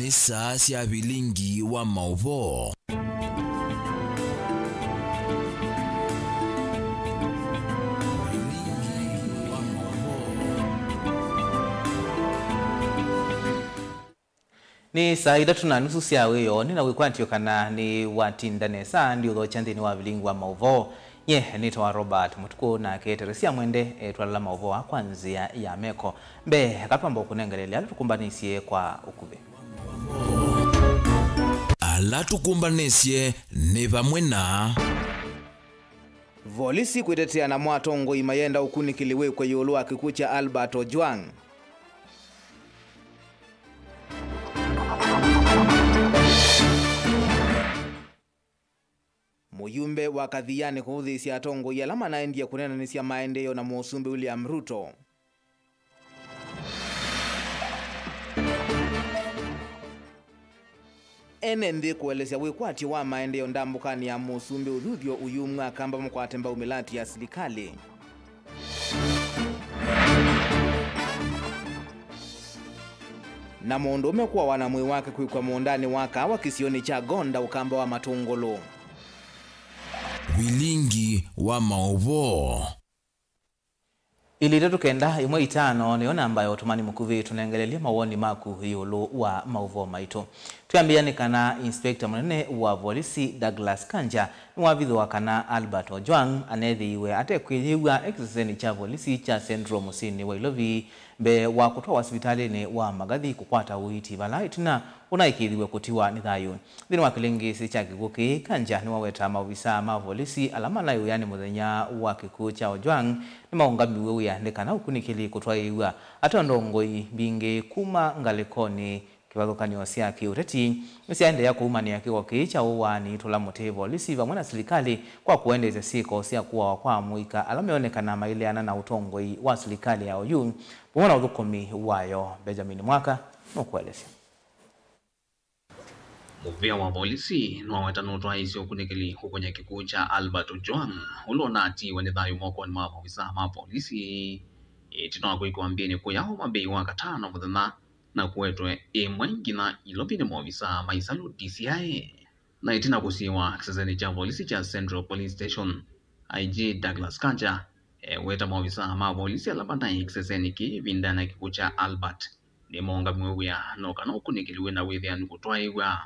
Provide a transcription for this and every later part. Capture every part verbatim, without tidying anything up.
Nĩ saa sya vilingi wa maũvoo. Vilingi wa maũvoo. Nĩ saa itatũ na nusu sya wĩoo, nĩ na wĩkwatyo kana nĩ watinda nesa ndiũthokya nthĩnĩ wa vilingi wa maũvoo. Nye nĩtawa Robert Mũtukũ, nake Teresia Mwende etwalala maũvoo aa kwa nzĩa ya meko. Mbee, eka twamba ũkũnengeleelya ala tũkũmbanĩsye kwa ũkuvĩ. Ala tũkũmbanĩsye nĩ vamwe na. Volisi kwĩtetea namo atongoi mayenda ũkunĩkĩli wĩkwe ĩũlũ wa kĩkw'ũ kya Albert Ojwang. Mũyumbe wa Kathiani kũvũthĩĩsya atongoi ala manaendie kũneenanĩsya maendeeo na Mũsumbĩ William Ruto. Ene nthĩ kũelesya wĩkwatyo wa maendeeo ndambũkanĩ ya Mũsumbĩ ũthuthyo ũyumw'a akamba makwate mbau mĩlatĩ ya silikalĩ. Na mũndũũme kũawa na mwĩĩ wake kwĩkw'a mũũndanĩ wa kaawa kĩsionĩ kya Gonda, ũkamba wa Matũngũlũ. Vilingi wa maũvoo. Ilĩ itatũ kenda ĩmwe itano nĩyo namba ya ũtũmani mũkuvĩ. Tũnengelelye mawoni maku ĩũlũ wa maũvoo maitũ. Twĩambĩĩa nĩ kana inspector mũnene wa volisi Douglas Kanja nĩwavithũa kana Albert Ojwang anethĩiwe atekwĩyĩw'a e kĩsesenĩ kya volisi kya Central mũsyĩnĩ wa Ilovi mbee wa kũtwawa sivitalĩnĩ wa Magathi kũkwata ũiiti, vala ĩtina ũnaĩkĩĩthiw'e kũtiwa nĩ thayũ. Nthĩnĩ wa kĩlĩngĩĩsĩ kya kĩkw'ũ kĩĩ, Kanja nĩwawetaa maovisaa ma volisi ala malaĩ wĩanĩ mũthenya wa kĩkw'ũ kya Ojwang nĩmaũngamiw'e wĩa nĩ kana ũkunĩkĩli kũtwaĩĩw'a. Ate ndongoi mbingĩ kuma ngalĩkonĩ kĩvathũkany'o sya kĩũteti nĩsyaendeea kũumanĩa kĩko kĩĩ kya ũaani tũla mũtĩ volisi vamwe na silikalĩ kwa kũendeesya syĩko sya kũawa kwa amũika ala meonekana maileana na ũtongoi wa silikalĩ ya oyu vamwe na ũthũkũmi wayo. Benjamin Mwaka nũkũelesya. Mũvĩa wa volisi nĩwaweta nũtwaĩĩsye ũkunĩkĩli kũkũnya kĩkw'ũ kya Albert Ojwang, ũla ũnatiiwe nĩ thayũ mokonĩ ma maovisaa ma volisi. Ĩtina wa kũikwa mbĩnĩ kũya Homa Bay Wakatano mũthenya na kũetwe ĩmwe nginya Ilovi nĩ maovisaa ma ĩsalũ, D C I. Na ĩtina kũsiĩwa kĩsesenĩ kya volisi kya Central Police Station, I G Douglas Kanja eweta maovisaa ma volisi ala manaĩ kĩsesenĩ kĩĩ ĩvindanĩ ya kĩkw'ũ kya Albert nĩmaũngamiwe wĩa no kana ũkunĩkĩli wĩ na wĩthĩanu kũtwaĩw'a.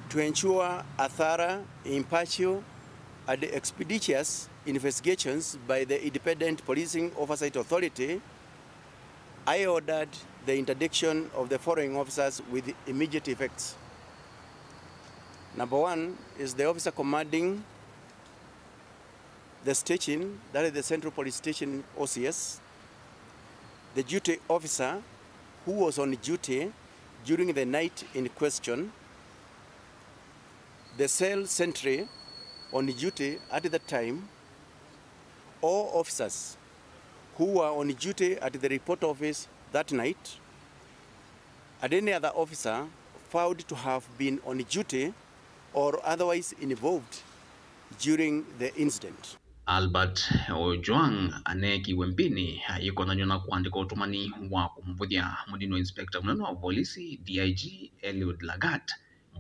To ensure a thorough, impartial, and expeditious investigations by the Independent Policing Oversight Authority, I ordered the interdiction of the following officers with immediate effects. Number one is the officer commanding the station, that is the Central Police Station, O C S, the duty officer who was on duty during the night in question, the cell sentry on duty at that time, all officers who were on duty at the report office that night, and any other officer found to have been on duty or otherwise involved during the incident. Albert Ojwang aneekiwe mbĩnĩ aikonanw'a na kũandĩka ũtũmani wa kũmũvũthya mũnini wa inspector mũnene wa volisi, D I G Eliud Lagat,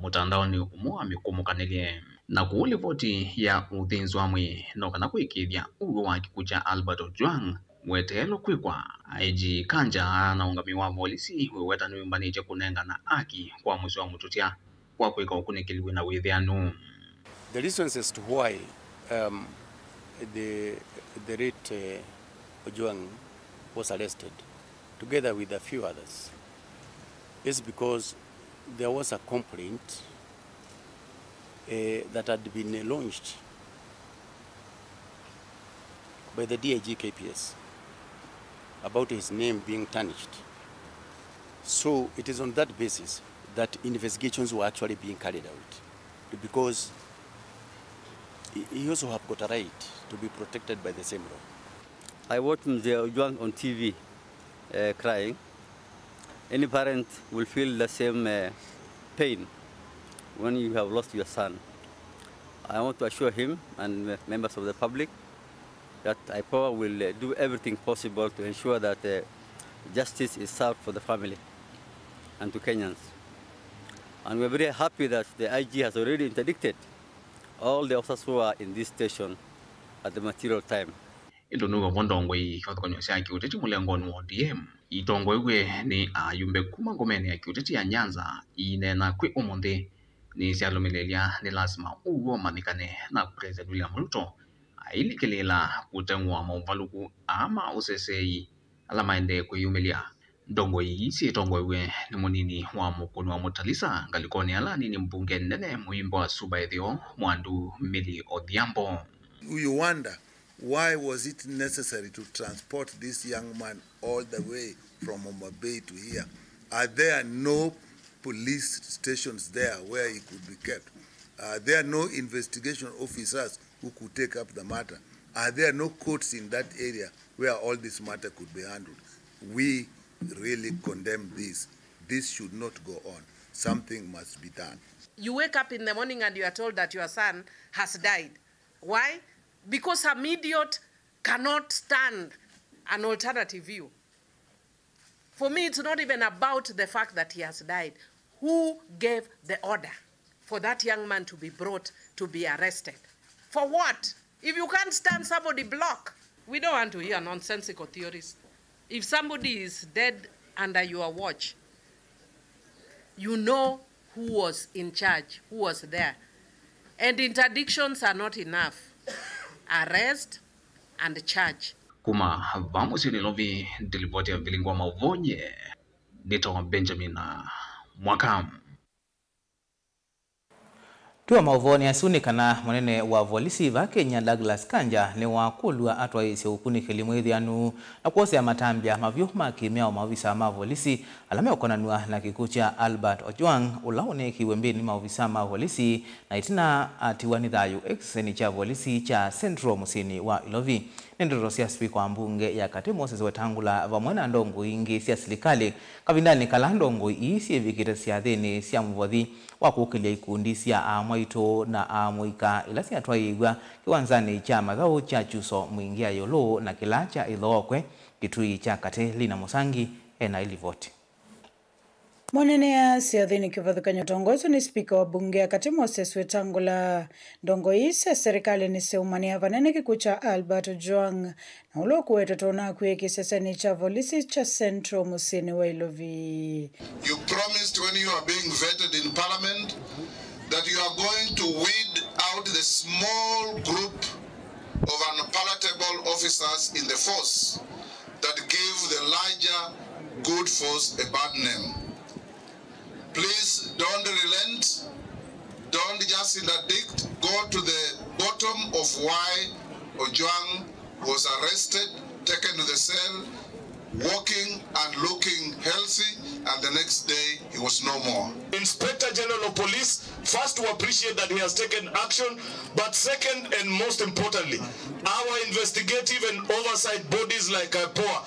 mũtandaonĩ ũmwe wa mĩkũmũkanĩlye. Na kũu livoti ya ũthĩnzi wa mwĩĩ no kana kũĩkĩĩthya ũw'o wa kĩkw'ũ kya Albert Ojwang weteelwe kwĩkwa, I G Kanja na ũngamĩi wa volisi wĩweta nĩwĩmbanĩtye kũnengana aki kwa mũsyĩ wa mũtũtya kwa kwĩka ũkunĩkĩli wĩ na wĩthĩanu. The reasons as to why, um, the, the late, uh, Ojwang was arrested, together with a few others, is because there was a complaint, uh, that had been launched by the D I G K P S about his name being tarnished. So it is on that basis that investigations were actually being carried out, because he, he also have got a right to be protected by the same law. I watched Mzee Ojwang on T V, uh, crying. Any parent will feel the same, uh, pain when you have lost your son. I want to assure him and me-, members of the public that IPOA will, uh, do everything possible to ensure that, uh, justice is served for the family and to Kenyans. And we are very happy that the I G has already interdicted all the officers who are in this station at the material time. Ĩndĩ nĩw'o vo ndongoi kĩvathũkany'o sya kĩũteti mũlengonĩ wa O D M itongoew'e nĩ ayumbe kuma ngomenĩ ya kĩũteti ya Nyanza iineena kwĩ ũmũnthĩ nĩsyalũmĩlĩlya nĩ lasima ũw'o ũmanyĩkane na President William Ruto ailikĩlĩĩla kũteng'ũa maũvalũku aa ma ũseseei ala maendee kwĩyumĩlya. Ndongoi ii syĩtongoew'e nĩ mũnini wa mũkũni wa Mũtalisa ngalĩkonĩ ala anini, mbunge nene, mũimbo wa Suba Ĩtheo, Mwandu Milly Odhiambo. You wonder why was it necessary to transport this young man all the way from Homa Bay to here? Are there no police stations there where he could be kept? Are there no investigation officers who could take up the matter? Are there no courts in that area where all this matter could be handled? We really condemn this. This should not go on. Something must be done. You wake up in the morning and you are told that your son has died. Why? Because some idiot cannot stand an alternative view. For me, it's not even about the fact that he has died. Who gave the order for that young man to be brought, to be arrested? For what? If you can't stand somebody, block. We don't want to hear nonsensical theories. If somebody is dead under your watch, you know who was in charge, who was there. And interdictions are not enough. Arrest and charge. Kuma vaa mũsyĩ Nairobi, ndilivoti ya Vilingwa Mauvonye, nĩtawa Benjamin Mwaka. Twĩ o maũvoonĩ asu nĩ kana mũnene wa volisi va Kenya, Douglas Kanja, nĩwakũlw'a atwaĩĩsye ũkunĩkĩli mwĩthĩanu na kwosea matambya mavyũ ma kĩmĩao maovisa ma volisi ala meũkonanw'a na kĩkw'ũ kya Albert Ojwang, ũla ũneekiwe mbĩnĩ maovisa ma volisi na ĩtina atiwa nĩ thayũ kĩsesenĩ kya volisi kya Central mũsyĩnĩ wa Ilovi. Nĩ ndeto sya spika wa mbunge ya katĩ Moses Wetangula vamwe na ndongoi ingĩ sya silikalĩ kavindanĩ kala ndongoi ii syĩvĩkĩte syathĩnĩ sya mũvothi wa kũkĩlya ikundi sya aamwaitũ na aamũika ila syatwaĩĩw'a kĩwanzanĩ kya mathaũ kya Chuso Mwingi ya ĩũlũ na kĩla kya Ithookwe Kitui kya katĩ. Lina Mũsangi e na ĩlivoti. Mũnene aasya thĩnĩ kĩvathũkany'o ũtongoeswe nĩ spika wa mbunge ya katĩ Moses Wetangula. Ndongoi ii sya serĩkalĩ nĩsyaumanĩa vanene kĩkw'ũ kya Albert Ojwang na ũla ũkũetwe ta ũnakw'ĩe kĩsesenĩ kya volisi kya Central mũsyĩnĩ wa Ilovi. You promised when you are being vetted in parliament that you are going to weed out the small group of unpalatable officers in the force that give the larger good force a bad name. Please don't relent, don't just interdict, go to the bottom of why Ojwang was arrested, taken to the cell, walking and looking healthy, and the next day he was no more. Inspector General of Police, first, to appreciate that he has taken action, but second and most importantly, our investigative and oversight bodies like IPOA,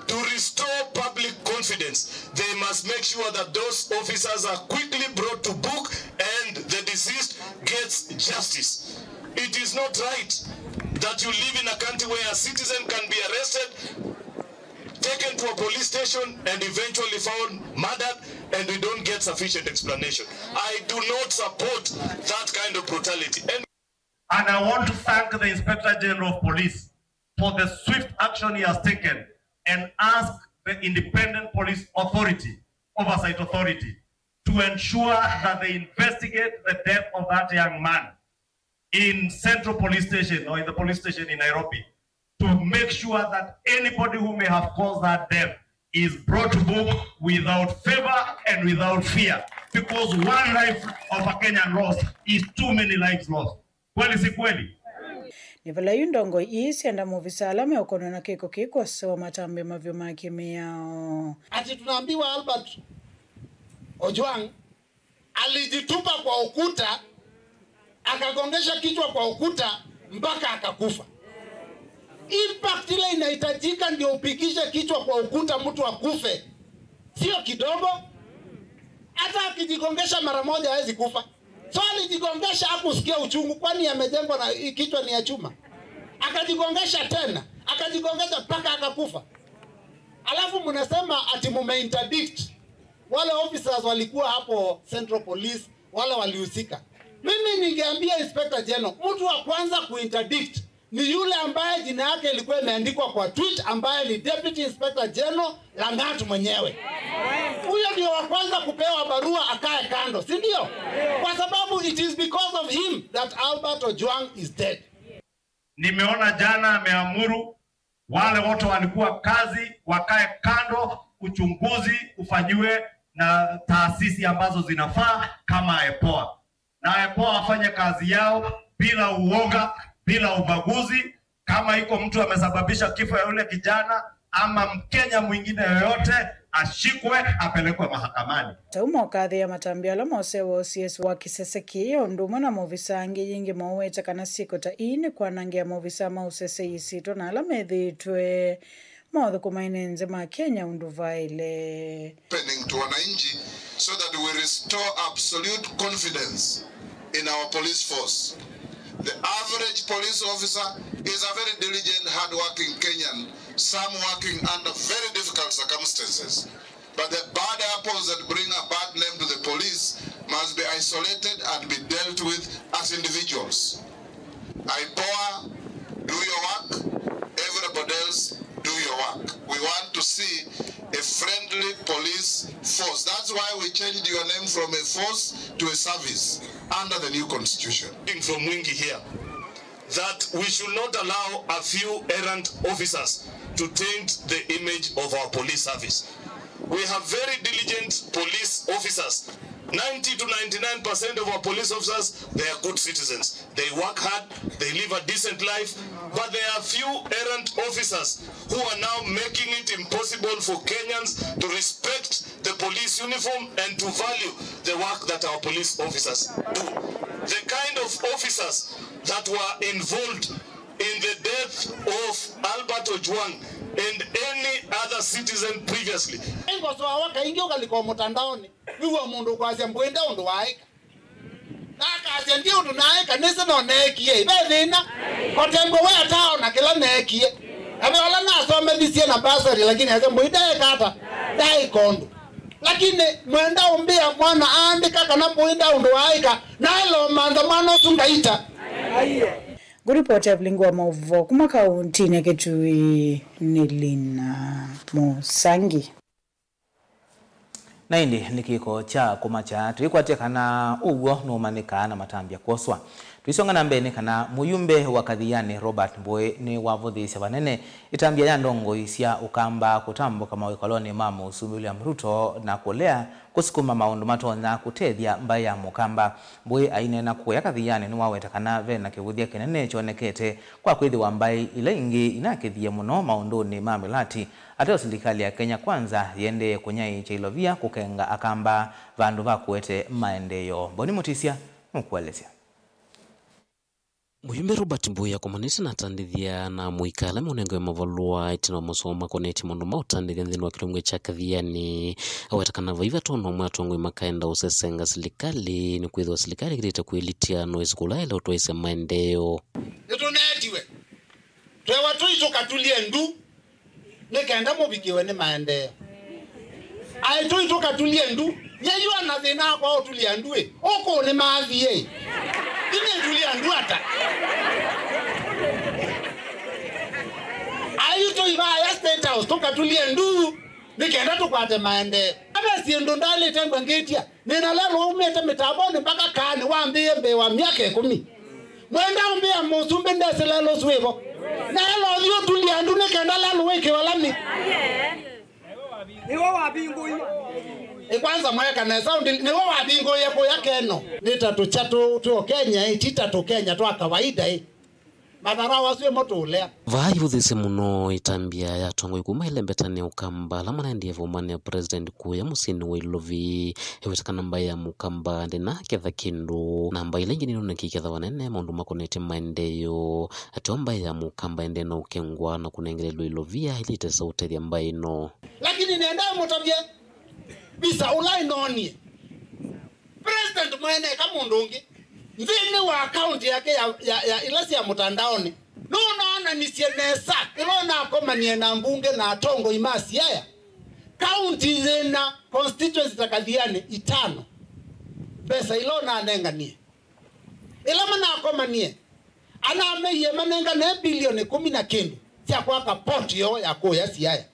to restore public confidence, they must make sure that those officers are quickly brought to book and the deceased gets justice. It is not right that you live in a country where a citizen can be arrested, taken to a police station, and eventually found murdered, and we don't get sufficient explanation. I do not support that kind of brutality. And And I want to thank the Inspector General of Police for the swift action he has taken and ask the Independent Police Authority, Oversight Authority, to ensure that they investigate the death of that young man in Central Police Station or in the police station in Nairobi to make sure that anybody who may have caused that death is brought to book without favor and without fear, because one life of a Kenyan lost is too many lives lost. Kweli si kweli? Nĩ vala yu ndongoi ii syenda maovisa ala meũkonwa na kĩko kĩĩ kwosewa matambya mavyũ ma kĩmĩao. Ati tunaambiwa Albert Ojwang alijitupa kwa ukuta, akagongesha kichwa kwa ukuta mpaka akakufa. Impact ile inahitajika ndio upigishe kichwa kwa ukuta mtu akufe, sio kidogo. Hata akijigongesha mara moja hawezi kufa. So alijigongesha, hakusikia uchungu, kwani amejengwa na kichwa ni ya chuma? Akajigongesha tena, akajigongesha mpaka akakufa. Alafu mnasema ati mume interdict. Wale officers walikuwa hapo Central Police, wale walihusika. Mimi ningeambia Inspector General, mtu wa kwanza kuinterdict ni yule ambaye jina yake ilikuwa imeandikwa kwa tweet, ambaye ni Deputy Inspector General Langat mwenyewe. Huyo ndio wa kwanza kupewa barua akae kando, si ndio? Kwa sababu it is because of him that Albert Ojwang is dead. Nimeona jana ameamuru wale wote walikuwa kazi wakae kando, uchunguzi ufanyiwe na taasisi ambazo zinafaa kama IPOA. Na IPOA wafanye kazi yao bila uoga, bila ubaguzi. Kama iko mtu amesababisha kifo ya yule kijana ama Mkenya mwingine yoyote, ashikwe, apelekwe mahakamani. Tau mokathĩa matambya ala mose wa O C S wa kĩsese kĩĩ, o ũndũ ũmwe na maovisaa angĩ, yĩngĩ maũweta kana syĩko ta ii nĩ kwanangĩa maovisaa ma ũsese isyĩtwa na ala methĩĩtwe maũthũkũma ene nze ma Kenya ũndũ vaĩle. Happening to wananchi so that we restore absolute confidence in our police force. The average police officer is a very diligent, hard-working Kenyan, some working under very difficult circumstances. But the bad apples that bring a bad name to the police must be isolated and be dealt with as individuals. IPOA, do your work. Everybody else, do your work. We want to see a friendly police force. That's why we changed your name from a force to a service under the new constitution. From Mwingi here that we should not allow a few errant officers to taint the image of our police service. We have very diligent police officers. Ninety to ninety-nine percent of our police officers, they are good citizens. They work hard, they live a decent life, but there are few errant officers who are now making it impossible for Kenyans to respect the police uniform and to value the work that our police officers do. The kind of officers that were involved in the death of Albert Ojwang and any other citizen previously. Ngosoawa kaingĩ ũkalika mũtandaonĩ, wĩw'a mũndũ ũkwasya mbũĩ nde ũndũ waaĩka. Na akasya ndi ũndũ naaĩka, nĩsĩ no neekie. Ve thĩna, kotembwe we ataona kĩla neekie. Ave ola nasomethisye na basari, lakini asya mbũĩ ndaeka ata, ndaĩka ũndũ. Lakini mwenda ũmbĩa mwana aandĩka kana mbũĩ nda ũndũ waaĩka, naĩla ũmantha mwana ũsu ngaita. Ngũripota Evelyn wa maũvoo kuma kauntinĩ ya Kitui nĩ Lina Mũsangi. Na ĩndĩ nĩ kĩko kya kũmakya twĩkwatya kana ũw'o nũmanyĩkaa na matambya kwoswa. Tũisonga na mbee nĩ kana mũyumbe wa Kathiani Robert Mbũĩ nĩwavũthĩĩsya vanene ĩtambya ya ndongoi sya Ũkamba kũtambũka mawĩkalonĩ ma Mũsumbĩ William Ruto na kũlea kũsukuma maũndũ matonya kũtethya mbaĩ ya Mũkamba. Mbũĩ aineena kũya Kathiani nĩwaweta kana ve na kĩvũthya kĩnene kyonekete kwa kwĩthĩwa mbaĩ ila ingĩ inakĩthie mũno maũndũnĩ ma mĩlati, ateo silikalĩ ya Kenya Kwanza yĩendee kũnyaĩĩkya ilovia kũkenga Akamba vandũ va kũete maendeeo. Mboni Mũtisya nũkũelesya. Mũyumbe Robert Mbũĩ akomanĩtye na atandĩthya na amũika ala meũnengawe mavalũa ĩtina wa masomo makonetye maũndũ ma ũtandĩthya nthĩnĩ wa kĩlungu kya Kathiani. Aweta kana vai vata ũndũ ũmwe atongoi makaenda ũsesenga silikalĩ, nĩkwĩthĩwa silikalĩ ĩkĩlĩte kwĩlitya no ĩsĩ kũla ĩla ũtwaĩsya maendeeo. Nĩtũneetiwe twewa tũi tũkatulye ndu nĩ kenda mũvikĩwe nĩ maendeeo. Aĩ tũi tũkatulye ndu, yeyũa na thĩna wakwa ũtulya ndu ĩ, ũkũũ nĩ maathi ĩ, inĩtulya ndu ata? Aĩ tũi vaya State House tũkatulye ndu nĩ kenda tũkwate maendeeo. Ave syĩndũ ndalĩte ngwangĩtya. Nĩna lelũ waumĩte mĩtambonĩ mpaka kaanĩ wambĩĩe mbee wa myaka ĩkũmi. Mwenda ũmbĩa mũsumbĩ ndesĩ lelũ ũsu wĩvo. Na ela ũthi ũtulya andũ nĩ kenda lelũ wĩkĩwa lami. Nĩwe wavingũie. Ĩ, kwanza mweka nesa ũndĩ, nĩwe wavingũie kũya Keno. Nĩ ta tũkya tũ, twĩ o Kenya, ĩ, ti ta tũkenya twa kawaida, ĩ. Matharaũ asu ĩmo tũũlea. Vaa ivũthĩsye mũno ĩtambya ya atongoi kuma ĩlembetanĩ ya Ũkamba ala manaendie vaumanĩ ya President kũya mũsyĩnĩ wa Ilovi. Ĩweta kana mbaĩ ya Mũkamba ndĩnaketha kĩndũ, na mbaĩ ila ingĩ nĩnũnĩkie iketha vanene maũndũ makonetye maendeeo. Ateo mbaĩ ya Mũkamba ĩndĩ na ũkengwa na kũnengelelwa ilovia ilitesa ũtethya mbaĩ ĩno. Lakini nenda mũtavye visa ũla ĩnonie. President mwene eka mũndũ ũngĩ nthĩnĩ wa akaunti yake ya, ya, ya ila sya mũtandaonĩ nũnoonanisye nesa ĩla ũnakomanie na mbunge na atongoi ma Siaya. Kaunti yĩna constituency ta Kathiani itano, mbesa ila ũnanenganie, ĩla manakomanie, anameie manengane bilioni ĩkũmi na kĩndũ sya kwaka port yoo ya kũya Siaya.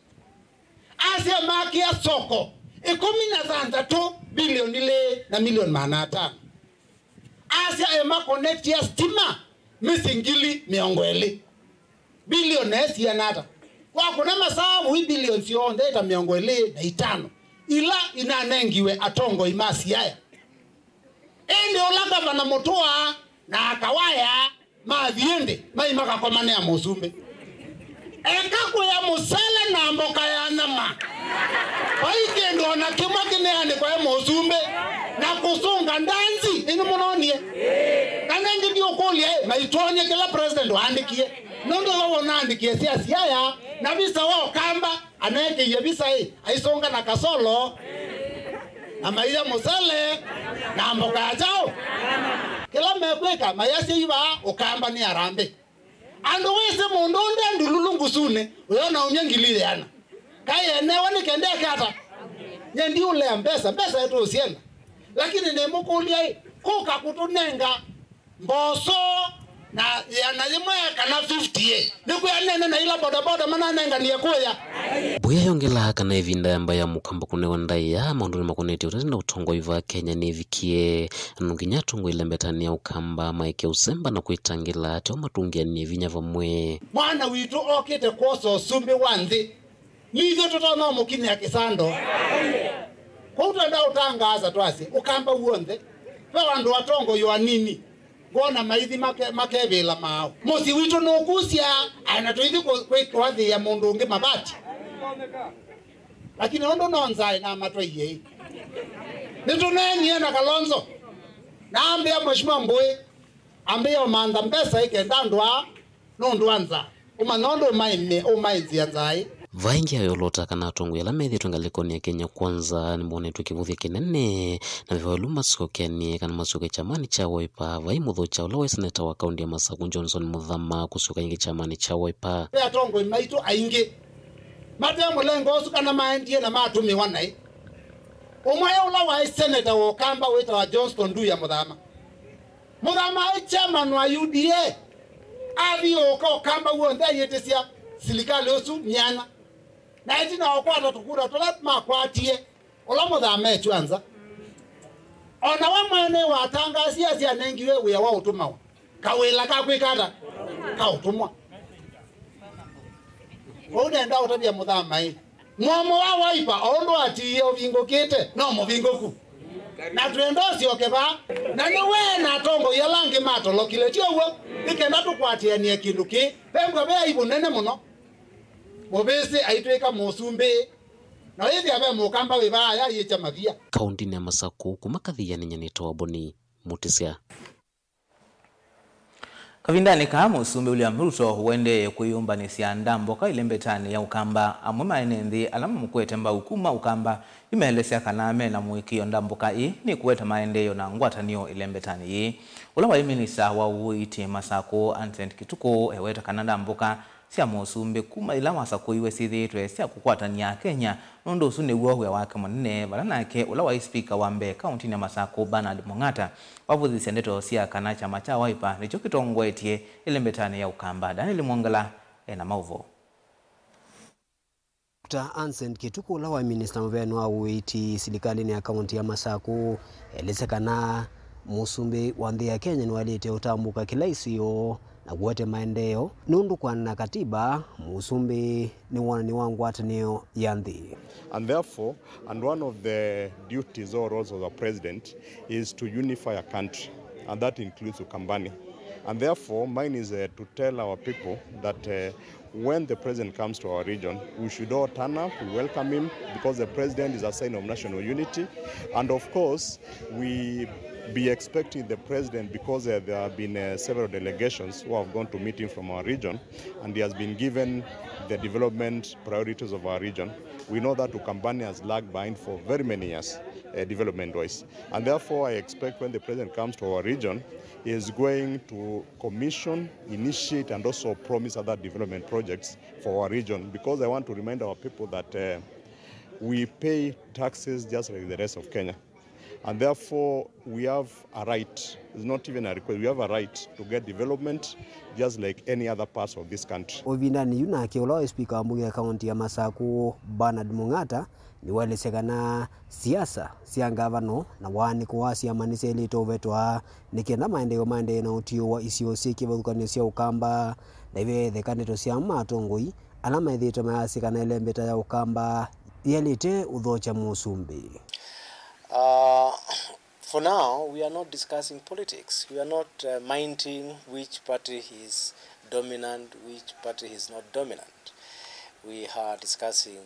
Asya makĩa soko ĩkũmi na thanthatũ, bilioni ilĩ na milioni maana atano. Asya emakonektia stima mĩsyĩ ngili mĩongo ĩlĩ. Bilioni siana ata? Wakũna masavu, i bilioni syonthe ta mĩongo ĩlĩ na itano ila inanengiwe atongoi ma Siaya. Ĩndĩ ũla ngavana Mũtũa na akawaya mathiĩ ndĩ, mai makakomanĩa mũsumbĩ. Eka kũya mũsele na mboka ya nyama. Vai kĩndũ o na kĩmwe kĩneanĩkwa e mũsumbĩ na kũsũnga ndanzi. Ĩnĩ mũnonie? Na nengĩ ndiũkũlya ĩ, maitwonye kĩla president waandĩkie. Nũndũ we ũnaandĩkie sya Siaya na visa wa Ũkamba, aneekĩie visa ĩ, aisũnga na kasolo na maia mũsele na mboka ya kyaũ. Kĩla mekwĩka, mayasya ivaa Ũkamba nĩ Harambee. Andũ wĩsĩ mũndũ ũnde ndululu ngusunĩ, ũyona umya ngili ĩana. Kaĩ enewe nĩ kenda eke ata? Nye ndiũlea mbesa, mbesa ĩtũũsyenda. Lakini nĩmũkũlya ĩ, kũka kũtũnenga mboso na ĩana yĩmwe kana fifty ĩ, nĩkwĩanene na ila bodaboda mananenganie kũya. Mbuya yongelaa kana ĩvinda ya mbaĩ ya Mũkamba kũnewa ndaĩa maũndũnĩ makonetye ũteti na ũtongoi va Kenya nĩvikie. No nginya atongoi lembetanĩ ya Ũkamba maeke ũsemba na kwĩtangĩla ateo matũngĩanĩe vinya vamwe. Mwana witũ okĩte kwosa ũsumbĩ wa nthĩ, nithyĩ tũtonya ũmũkinyĩa kĩsando. Kwoou twenda ũtangaasa twasye Ũkamba w'onthe, ve andũ atongoi o anini, ngona maithi make-, makevĩla maaũ. Mũsyĩ witũ nũkusya, aena tũithi kũ-, kwĩ-, kwathĩĩa mũndũ ũngĩ mavati. Lakini ũndũ no nzaĩ na matwaie ĩ. Nĩtũneenie na Kalonzo. Na ambĩa Mheshimiwa Mbũĩ, ambĩa ũmantha mbesa ĩ kenda andũ aa nũndũ wa nzaa. Ũmanya ũndũ ũmaĩmĩ-, ũmaĩnzĩa nzaa ĩ. Vaingĩ ayolota kana atongoi ala methĩĩtwe ngalĩkonĩ ya Kenya Kwanza nĩmonetwe kĩvũthya kĩnene na mĩvaĩlu masyokeanĩe kana masyoke kyamanĩ kya Wiper, vai mũthokya ũla waĩ seneta wa kaũntĩ ya Masaku Johnson Mũthama kũsyoka ĩngĩ kyamanĩ kya Wiper. Ve atongoi maitũ aingĩ mate mũlengo ũsu kana maendie na matũmĩwa naĩ. Ũmwe ũla waĩ seneta wa Ũkamba wĩtawa Johnston Nduya Mũthama. Mũthama aĩ chairman wa U D A. Athiũũka Ũkamba w'onthe ayĩtĩsya silikalĩ ũsu myanya. Na ĩtina wa kũkwata tũkura tũla makwatie, ũla Mũthama etw'a nza. O na we mwene watangaasie asya anengiwe wĩa wa ũtũmawa. Kawĩla ka kwĩka ata? Ka ũtũmwa. Kwoou nenda ũtavya Mũthama ĩ, mũomo wa Wiper, o ũndũ atiie ũvingũkĩte, no mũvingũku. Na twenda ũsyoke vaa. Na nĩ we na atongoi ala angĩ matolokile, ti ũw'o? Nĩ kenda tũkwatĩanĩe kĩndũ kĩĩ. Vembwa ve aibu nene mũno. Mũvĩsĩ aitw'ĩka mũsumbĩ. Na wĩthĩa ve Mũkamba wĩ vaa ayĩkya mavia. Kaũntĩnĩ ya Masaku, kuma Kathiani, nĩnĩtawa Boni Mũtĩsya. Kavindanĩ kaa, Mũsumbĩ William Ruto ũendee kwĩyũmbanĩsya ndamboka ĩlembetanĩ ya Ũkamba. Amwe ma ene nthĩ ala mamũkwete mbau kuma Ũkamba nĩmeelesya kana mena mũĩkĩĩo ndamboka ĩĩ nĩkũete maendeeo na ngwatanĩo ĩlembetanĩ yĩĩ. Ũla waĩ minista wa ũiiti Masakũ, Anson Kituku, eweta kana ndamboka sya Mũsumbĩ kuma ĩla wasakũiwe syĩthĩĩtwe sya kũkwatany'a Akenya, nũndũ ũsu nĩw'o wĩa wake mũnene, vala nake ũla waĩ spika wa mbee kaũntĩnĩ ya Masakũ, Bernard Mung'ata, wavũthĩsye ndeto sya kana kyama kya Wiper nĩkyo kĩtongoetye ĩlembetanĩ ya Ũkamba. Daniel Mwongela ena maũvoo. Doctor Anson Kituku, ũla waĩ minista mũveni wa ũiiti silikalĩnĩ ya kaũntĩ ya Masakũ, elesya kana mũsumbĩ wa nthĩ ya Kenya nĩwaĩlĩte ũtambũka kĩla isio na kũete maendeeo nũndũ kũaana na katiba, mũsumbĩ nĩ wonany'o wa ngwatanĩo ya nthĩ. And therefore, and one of the duties or roles of a president is to unify a country, and that includes Ukambani. And therefore, mine is, uh, to tell our people that, uh, when the president comes to our region, we should all turn up, we welcome him, because the president is a sign of national unity. And of course, we be expecting the president, because, uh, there have been, uh, several delegations who have gone to meet him from our region, and he has been given the development priorities of our region. We know that Ukambani has lagged behind for very many years, uh, development-wise. And therefore, I expect when the president comes to our region, he is going to commission, initiate, and also promise other development projects for our region, because I want to remind our people that, uh, We pay taxes just like the rest of Kenya. And therefore, we have a right. It's not even a request. We have a right to get development just like any other parts of this country. Ũvindanĩ yu nake, ũla waĩ spika wa mbunge ya kaunti ya Masaku, Bernard Mung'ata, nĩwaelesya kana siasa sya ngavano na waanĩko wa syama nĩsyaĩlĩte ũvetwa nĩ kenda maendeeo maendee na ũtiũ wa isio syĩ kĩvathũkany'o sya Ũkamba, na ivetheka ndeto sya amwe ma atongoi ala methĩĩtwe mayasya kana ĩlembeta ya Ũkamba yaĩlĩte ũthokya mũsumbĩ. Uh, for now, we are not discussing politics. We are not, uh, minding which party is dominant, which party is not dominant. We are discussing,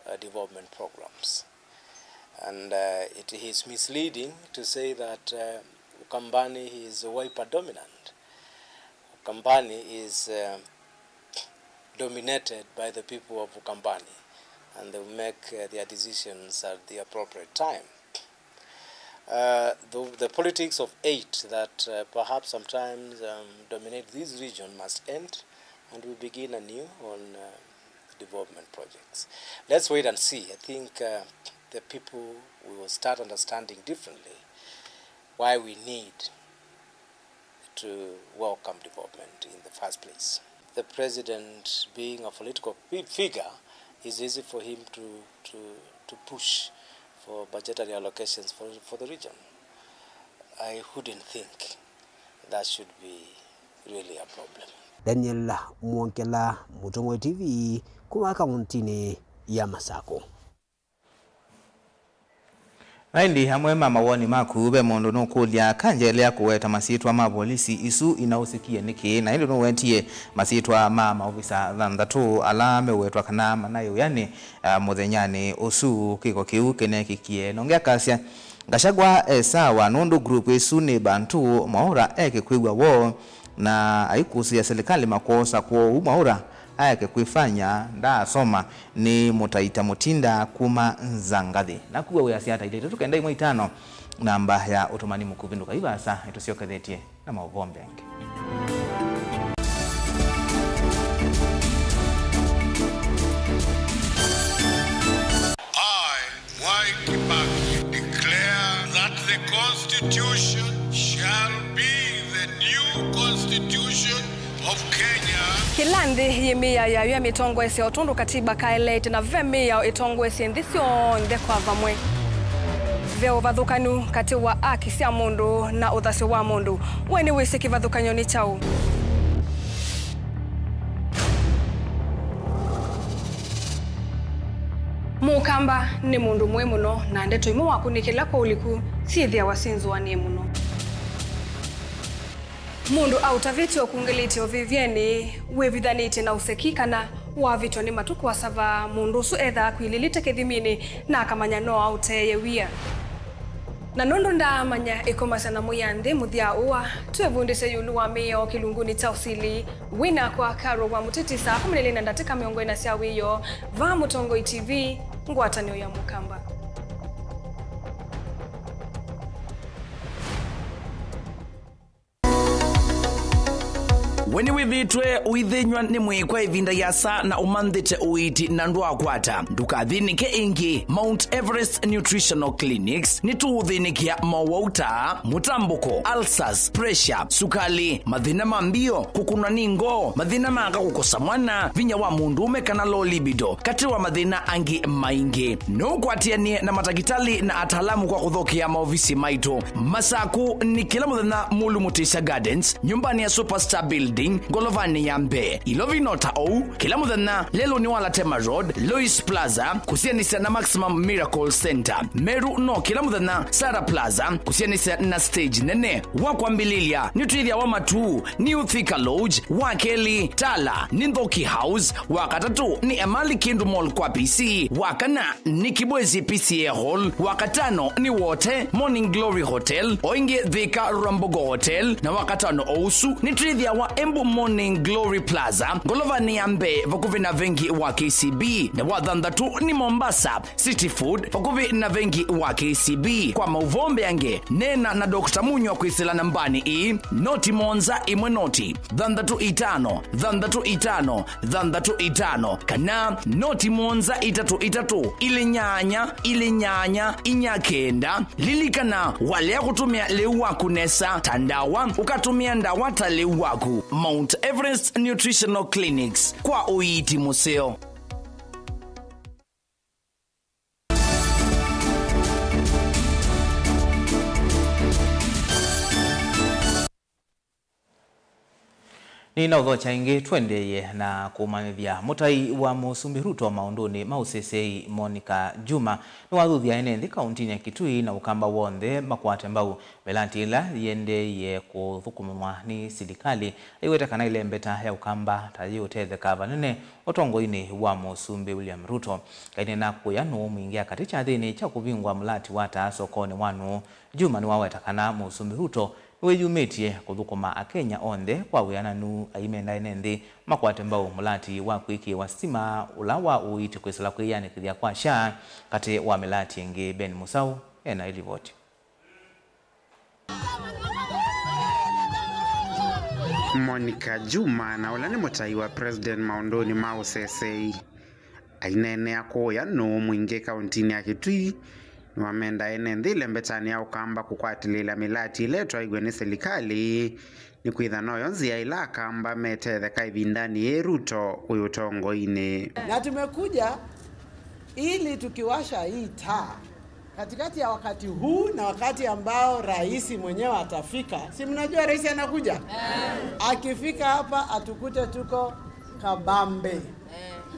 uh, development programs. And, uh, it is misleading to say that, uh, Ukambani is Wiper dominant. Ukambani is, uh, dominated by the people of Ukambani, and they will make, uh, their decisions at the appropriate time. Uh, the, the politics of eight that, uh, perhaps sometimes, um, dominate this region must end, and we begin anew on, uh, development projects. Let's wait and see. I think, uh, the people will start understanding differently why we need to welcome development in the first place. The president, being a political fi-, figure, is easy for him to, to, to push for budgetary allocations for, for the region. I wouldn't think that should be really a problem. Daniel Mwongela, Mũtongoi T V, kuma kauntinĩ ya Masaku. Na ĩndĩ amwe ma mawoni maku, ve mũndũ nũkũlya, kanjelea kũweta masyĩtwa ma volisi isu inaũsĩkie nĩkĩ? Na ĩndĩ nũwetie masyĩtwa ma maovisa thanthatũ ala meũwetwa kana manaĩ wĩanĩ, ah, mũthenyanĩ ũsu kĩko kĩu kĩneekĩkie. Nonge akasya, Gachagua e sawa nũndũ group ĩsu nĩ Bantu, Mwaũra eke kwĩw'a woo, na aikũsĩĩa silikalĩ makwosa kwoou Mwaũra aeke kwĩfanya ndaasoma. Nĩ Mũtaita Mũtinda kuma Nzangathĩ. Naku we wĩasya ata? Ita itatũ kenda ĩmwe itano, namba ya ũtũmani mũkuvĩ. Ndũkai vaasa, nĩtũsyokethetye na maũvoo mbee angĩ. I, Mwai Kibaki, declare that the Constitution shall be the new Constitution of Kenya. Kĩla nthĩ yĩ mĩao yayo ya mĩtongoesye o tondũ katiba kaeleete, na ve mĩao ĩtongoesye nthĩ syonthe kwa vamwe. Ve ũvathũkanu katĩ wa aki sya mũndũ na ũthasyo wa mũndũ. We nĩwĩsĩ kĩvathũkany'o nĩ kyaũ? Mũkamba nĩ mũndũ mũĩ mũno, na ndeto imwe wakũnĩkĩla kwa ũliku syĩthĩawa syĩ nzũanĩe mũno. Mũndũ aũtavĩtye ũkungĩlĩtye ũvĩvyenĩ, wĩvithanĩtye na ũseki, kana wavĩtwa nĩ matukũ asava, mũndũ ũsu ethaa akwilĩlĩte kĩthiminĩ na akamanya no aũteeye wia. Na nũndũ ndaamanya ĩkomasya na mũya nthĩ mũthya ũa, twĩvundĩsye ĩũlũ wa mĩao kĩlungunĩ kya ũsili. Wĩ nakwa Carol wa Mũtiti saa kũmi na ilĩ na ndatĩka mĩongo ĩna sya wĩoo, vaa Mũtongoi T V, ngwatanĩo ya Mũkamba. We nĩwĩthĩĩtwe ũithĩnyw'a nĩ mwĩĩ kwa ĩvinda yasa na ũmanthĩte ũiiti na ndwakwata? Ndũkathĩnĩke ĩngĩ. Mount Everest Nutritional Clinics nĩtũũthĩnĩkĩa mowau ta mũtambũko, ulcers, pressure, sukali, mathĩna ma mbio, kũkũnwa nĩ ngoo, mathĩna ma aka kũkosa mwana, vinya wa mũndũũme kana low libido, katĩ wa mathĩna angĩ maingĩ. No ũkwatĩanĩe na matakĩtalĩ na ataalamu kwa kũthokea maovisi maitũ. Masaku nĩ kĩla mũthenya Mulu Mutisya Gardens, nyũmbanĩ ya Superstar Building, ngolovanĩ ya mbee. Ilovi no ta ũu, kĩla mũthenya lelũnĩ wa Latema Road, Lois Plaza, kũsianĩsya na Maximum Miracle Center. Meru no kĩla mũthenya Sarah Plaza, kũsianĩsya na stage nene. Wa kwambĩlĩlya, nĩtwĩthĩawa Matuu, New Thika Lodge, wa kelĩ, Tala, nĩ Nthoki House, wa katatũ, nĩ Emali Kindu Mall kwa P C, wa kana, nĩ Kibwezi P C A Hall, wa katano, nĩ Wote, Morning Glory Hotel, o ĩngĩ Thika Rwambogo Hotel, na wa katano o ũsu, nĩtwĩthĩawa Morning Glory Plaza, ngolovanĩ ya mbee vakuvĩ na vengi wa K C B, na wa thanthatũ nĩ Mombasa City Food, vakuvĩ na vengi wa K C B. Kwa maũvoo mbeange, neena na Doctor Munywa kwĩsĩla nambanĩ ĩĩ, noti mũonza ĩmwe noti, thanthatũ itano, thanthatũ itano, thanthatũ itano, kana noti mũonza itatũ itatũ, ilĩ nyanya, ilĩ nyanya, inya kenda. Lilikana, walea kũtũmĩa lĩu waku nesa ta ndawa, ũkatũmĩa ndawa ta lĩu waku. Mount Everest Nutritional Clinics, kwa ũiiti mũseo. Nĩnaũthokya ĩngĩ, tũendeeye na kũmanyĩthya. Mũtai wa Mũsumbĩ Ruto maũndũnĩ ma ũseseei, Monica Juma, nĩwathuthya ene nthĩ kaũntĩnĩ ya Kitui na Ũkamba w'onthe makwate mbau mĩlati ĩla yĩendeeie kũthũkũmwa nĩ silikalĩ, aiweta kana ĩlembeta ya Ũkamba ta yĩũtetheka vanene ũtongoinĩ wa Mũsumbĩ William Ruto. Aineena kũya nũũ mwingĩa katĩ kyathĩnĩ kya kũvingũa mũlati wa taa sokonĩ wa nũũ, Juma nĩwaweta kana Mũsumbĩ Ruto nĩwĩyumĩtye kũthũkũma Akenya onthe kwa wĩananu, aimenda ene nthĩ makwate mbau mũlati wa kwĩkĩĩwa sitima ũla wa ũiiti kwĩsĩla kwĩyanĩkĩthya kwa SHA katĩ wa mĩlati ĩngĩ. Ben Musau ena ĩlivoti. Monica Juma, na ũla nĩ mũtai wa President maũndũnĩ ma ũseseei, aineenea kũũya nũũ mwingĩ kaũntĩnĩ ya Kitui, nĩwamenda ene nthĩ ĩlembetanĩ ya Ũkamba kũkwatĩlĩĩla mĩlati ĩla ĩtwaĩw'e nĩ silikalĩ, nĩkwĩtha noyo nzĩa ĩla Akamba metetheka ĩvindanĩ yĩĩ Ruto wĩ ũtongoinĩ. Na tumekuja ili tukiwasha hii taa, katikati ya wakati huu na wakati ambao rais mwenyewe atafika, si mnajua rais anakuja? Akifika hapa atukute tuko kabambe.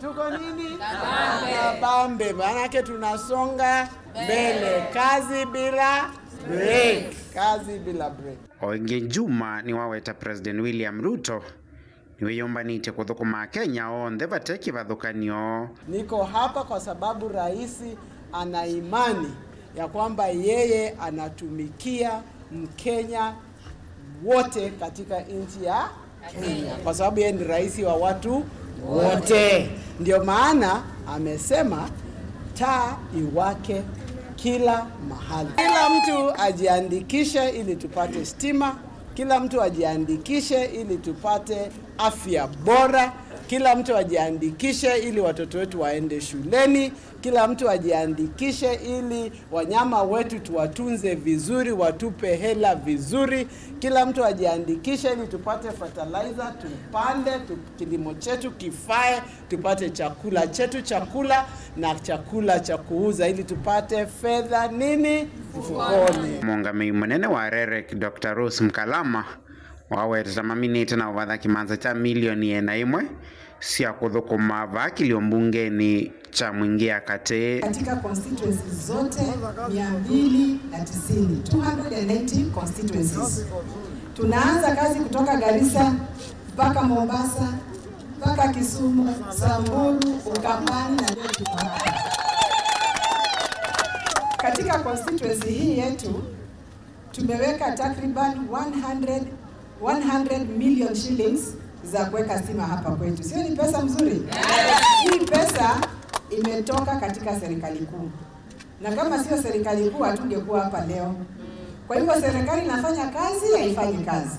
Tuko nini? Kabambe. Kabambe, maanake tunasonga mbele. Mbele. Kazi bila break. Kazi bila break. O ĩngĩ, Juma nĩwaweta President William Ruto nĩwĩyũmbanĩtye kũthũkũma Akenya onthe vate kĩvathũkany'o. Niko hapa kwa sababu rais ana imani ya kwamba yeye anatumikia Mkenya wote katika nchi ya Kenya, kwa sababu yeye ni rais wa watu wote. Ndio maana amesema taa iwake kila mahali. Kila mtu ajiandikishe ili tupate stima, kila mtu ajiandikishe ili tupate afya bora, kila mtu ajiandikishe ili watoto wetu waende shuleni, kila mtu ajiandikishe ili wanyama wetu tuwatunze vizuri, watupe hela vizuri, kila mtu ajiandikishe ili tupate fertilizer, tupande, tu-, kilimo chetu kifae, tupate chakula chetu, chakula na chakula cha kuuza, ili tupate fedha nini? Mfukoni. Mũũngamĩi mũnene wa REREC, Doctor Rose Mkalama, wawetete maminĩte na ũvatha kĩmanza kya milioni ĩana ĩmwe sya kũthũkũma vaa kĩlio mbungenĩ kya Mwingĩ ya Katĩ. Katika constituencies zote mia mbili na tisini, two hundred and ninety constituencies. Tunaanza kazi kutoka Garissa mpaka Mombasa, mpaka Kisumu, Samburu, Ukambani na leo tuko hapa. Katika constituency hii yetu, tumeweka takriban one hundred, one hundred million shillings za kuweka stima hapa kwetu. Sio ni pesa mzuri? Hii pesa imetoka katika serikali kuu. Na kama sio serikali kuu, hatungekuwa hapa leo. Kwa hivyo serikali inafanya kazi, haifanyi kazi?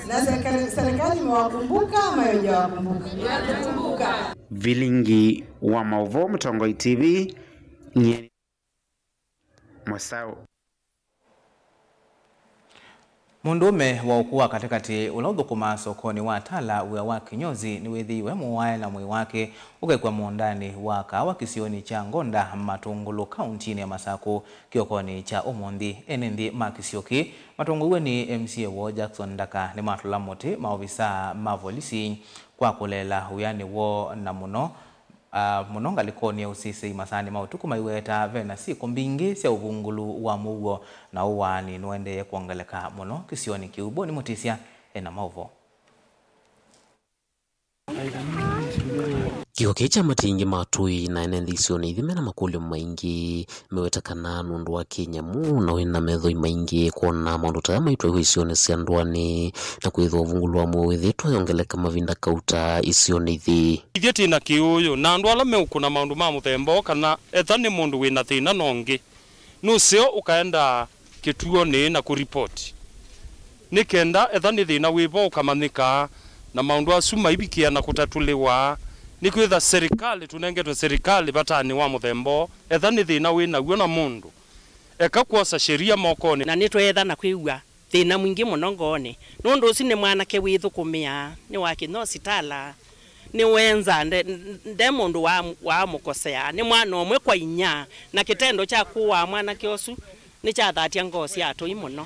Na serikali, serikali imewakumbuka ama haijawakumbuka? Vilingi wa maũvoo, Mũtongoi T V, nyie Mũsaũ. Mũndũũme wa ũkũũ wa katĩkatĩ ũla ũthũkũmaa sokonĩ wa Tala wĩa wa kĩnyozi nĩwĩthĩiwe mũwae na mwĩĩ wake ũkekw'a mũũndanĩ wa kaawa kĩsionĩ kya Ngonda, Matũngũlũ, kaũntinĩ ya Masakũ kĩokonĩ kya ũmũnthĩ. Ene nthĩ ma kĩsio kĩĩ matongoew'e nĩ M C A woo Jackson Ndaka nĩmatũla mũtĩ maovisaa ma volisi kwa kũleela wĩanĩ woo, na mũno ah, mũno ngalĩkonĩ ya ũsisĩi masaanĩ ma ũtukũ, maiweta ve na syĩko mbingĩ sya ũvungũlu wa mũuo, na ũwaani nũendee kwongeleka mũno kĩsionĩ kĩu. Boni Mũtĩsya ena maũvoo. Kĩko kĩĩ kya matingi ma tũi na ene nthĩ isionĩ ithi mena makũlyo maingĩ, meweta kana nũndũ wa kĩnyamũ na wĩna methoi maingĩ kwona maũndũ ta aya maitwaiwa isionĩ sya ndũanĩ, na kwĩthĩwa ũvungũlo wa mũuo wĩthĩĩtwe ũyongeleka mavinda kauta isionĩ ithi. Ithyĩ twĩ na kĩũũyũ na andũ ala meũkũna maũndũ ma mũthemba ũũ, kana etha nĩ mũndũ wĩ na thĩna na ũngĩ, nũseo ũkaenda kĩtuonĩ na kũripoti, nĩ kenda etha nĩ thĩna wĩvo ũkamanyĩka, na maũndũ asu maivikĩa na kũtatũlĩwa, nĩkwĩtha serikali, tũnengetwe serikali vatanĩ wa mũthemba ũũ, etha nĩ thĩna wĩ naw'o na mũndũ, eka kwosa sheria mokonĩ. Na nĩtweetha na kwĩw'a thĩna mwingĩ mũno ngoonĩ, nũndũ ũsu nĩ mwanake wĩthũkũmĩaa, nĩ wa kĩnyosi Tala, nĩwenza, nde, nde mũndũ wa, waamũkosea, nĩ mwana ũmwe kwa inya, na kĩtendo kya kũaa mwanake ũsu nĩkyathatya ngoo sya atũi mũno,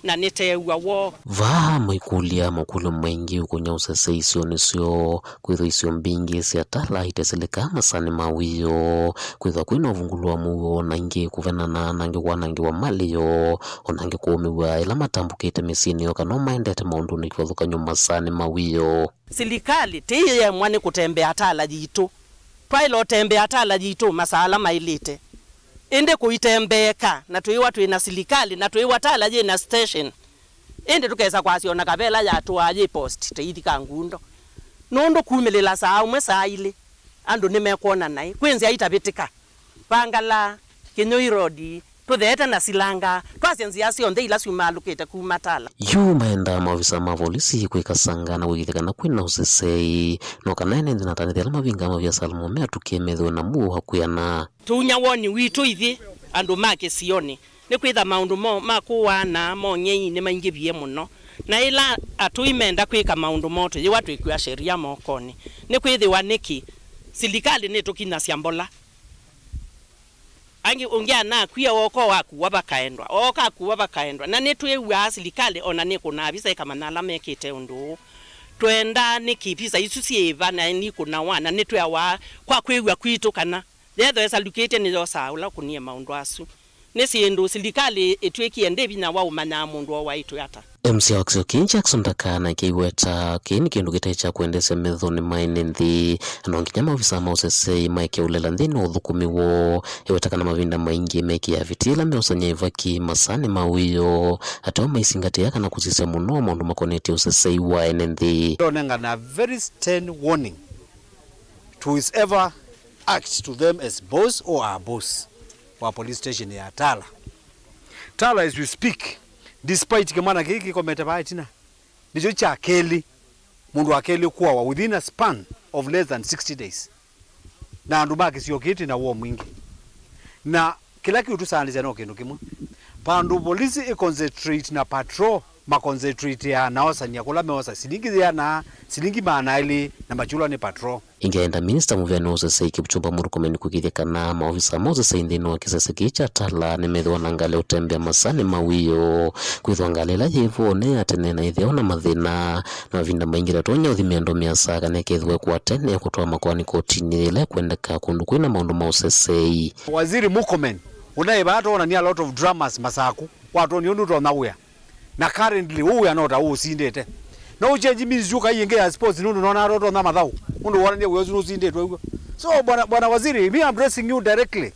na nĩteew'a woo. Vaa maikũlya makũlyo maingĩ ũkũnya ũsesei isionĩ syoo, kwĩthwa isio mbingĩ sya Tala itesĩlĩkaa masanĩ ma wĩoo, kwĩthwa kwĩna ũvungũlo wa mũuo, na ingĩ kũvenana, na angĩ kwanangĩwa malĩ yoo, o na angĩ kũũmĩw'a ĩla matambũkĩte mĩsyĩnĩ yoo kana maendete maũndũnĩ kĩvathũkany'o masanĩ ma wĩoo. Silikalĩ tĩyĩemwa nĩ kũtembea Tala yitũ. Twaĩle ũtembea Tala yitũ masaa ala maĩlĩte. Ĩndĩ kũitembeeka, na twĩĩwa twĩ na silikalĩ, na twĩĩwa Tala yĩ na station, ĩndĩ tũkesa kwasya o na kavela yatũaa yĩ post tĩithi ka ngundo. Nũndũ kumĩlĩla saa ũmwe, saa ilĩ, andũ nĩmekwona naĩ. Kwĩ nzĩa itavĩtĩka. Vangala, Kĩnyũi Road, tũtheete na silanga, twasya nzĩa syonthe ila syumaalũkĩte kuma Tala. Yu maendaa maovisa ma volisi kwĩkasanga na kũĩkĩĩthya kana kwĩna ũsesei, no kana ene nthĩ na atanĩthya ala mavingaa maviasala moo me atũkĩe methĩwe na mũuo wa kwĩana. Tũunya woni witũ ithyĩ andũ ma kĩsionĩ, nĩkwĩtha maũndũ mo, ma kũaana mo ng'ei nĩmaingĩvie mũno, na ĩla atũi menda kwĩka maũndũ moo tũyĩwa twĩkw'a sheria mokonĩ. Nĩkwĩthĩwa nĩkĩ silikalĩ nĩtũkinyasya mbola? Angĩ ũngĩ anakw'a, ooka wakuwa vakaendwa, ooka akuwa vakaendwa. Na nĩtwĩw'aa silikalĩ o na nĩkũnaa visa ĩkamanya ala mekĩte ũndũ ũũ. Twendaa nĩkĩ visa isu syĩva na nikũnawa, na nĩtwĩawa kwa kwĩw'a kwitũ kana yethwa ĩsalukĩtye nĩyosaa ũla ũkũnie maũndũ asu? Nĩ syĩndũ silikalĩ ĩtw'ĩkie ndĩ vinya wa ũmanyaa mũndũ o waitũ ata? M C a kĩsio kĩĩ Jackson Ndaka na kĩiweta kĩĩ nĩ kĩndũ kĩte kya kwendeesya methonĩ ma ene nthĩ. No nginya maovisa ma ũsesei maeke ũlela nthĩnĩ wa ũthũkũmi woo. Eweta kana mavinda maingĩ mekĩaa viti ĩla meosany'a ĩvaki masanĩ ma wĩoo, ateo maisingatĩa kana kũsisya mũno maũndũ makonetye ũsesei wa ene nthĩ. Ndonengana a very stern warning to whoever act to them as boss or our boss wa police station ya Tala. Tala, as we speak, despite kĩmwana kĩĩ kĩkomete vaa ĩtina, nĩkyo kya kelĩ, mũndũ wa kelĩ kũawa within a span of less than sixty days. Na andũ ma kĩsio kĩĩ twĩ na woo mwingĩ. Na kĩla kĩũtũsaanĩsya no kĩndũ kĩmwe. Vandũ volisi ĩ concentrate na patrol, ma concentrate ya naosany'a kũla meosa silingi yĩana, silingi maana elĩ, na makyũlwa nĩ patrol. Ĩngĩ aenda minista mũvĩanĩ wa ũsesei Kipchumba Murkomen kũĩkĩĩthya kana maovisa ma ũsesei nthĩnĩ wa kĩsese kĩĩ kya Tala nĩmethĩwa na ngalĩ ya ũtembea masanĩ ma wĩoo, kwĩthwa ngalĩ ĩla yĩ vo nĩ ya tene na ĩthĩawa na mathĩna, na mavinda maingĩ ndatonya ũthi mĩando mĩasa kana ĩkethĩwa ĩkũa tene kũtwaa makoani kotinĩ yĩla ĩkwendeka kũndũ kwĩna maũndũ ma ũsesei. Waziri Murkomen, ũnaĩ vaa twoonania a lot of dramas Masaku, watwonie ũndũ ũtonya wĩa. Na currently, ũũ wĩa no ta ũũ ũsindĩte. No ũchenji ministry ũkai ĩngĩ ya sports, nũndũ nona atotonya mathaũ. Nũndũ wonanie wĩa ũsu nũsindĩtwe ũguo. So, bwana, bwana waziri, me I'm addressing you directly.